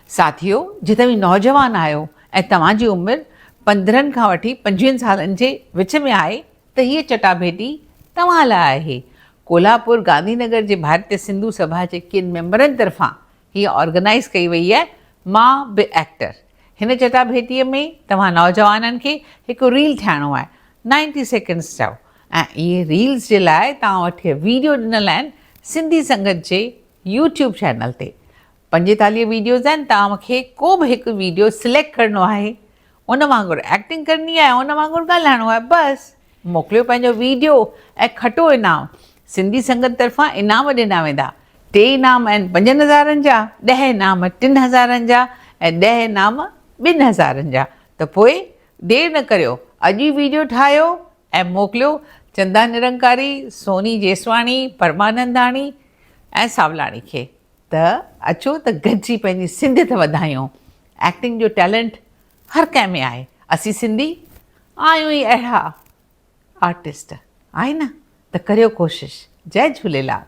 ساٿيو جي توهين نوجوان آهيو ۽ توهان جي عمر 15 کان وٺي 25 سالن جي وچ ۾ آهي ته هيء چٽاڀيٽي توهان لاء آهي. ڪولهاپور گانڌي نگر جي ڀارتيه سنڌو سڀا جي ڪن ميمبرن طرفان هيء آرگنائيز ڪئي وئي آهي. مان به ايڪٽر. هن چٽاڀيٽيء ۾ توهان نوجوانن کي هڪ ريل ٺاهڻو آهي نائنٽي سيڪنڊس جو ۽ اهي ريلز جي لاء توهان وٽ هي ويڊيو ڏنل آهن سنڌي سنگت جي يوٽيوب چينل تي 45 ويڊيوز آهن توهان کي ڪو به هڪ ويڊيو سليڪٽ ڪرڻو آهي ان وانگر ايڪٽنگ ڪرڻي آهي ان وانگر ڳالهائڻو آهي بس موڪليو پنهنجو ويڊيو ۽ کٽو انعام سنڌي سنگت طرفان انعام ڏنا ويندا ٽي انعام آهن پنجن هزارن جا ڏهه انعام ٽن هزارن جا ۽ ڏهه انعام ٻن هزارن جا ته پوء دير نه ڪريو اڄ ئي ويڊيو ٺاهيو ۽ موڪليو چندا نرنڪاري، سوني جيسواڻي، پرماننداڻي ۽ ساولاڻي کي ته اچو ته گڏجي پنهنجي سنڌيت وڌايون. ايڪٽنگ جو ٽيلنٽ هر ڪنهن ۾ آهي. اسين سنڌي آهيون ئي اهڙا آرٽسٽ. آهي نه؟ ته ڪريو ڪوشش. جئي جهوليلال.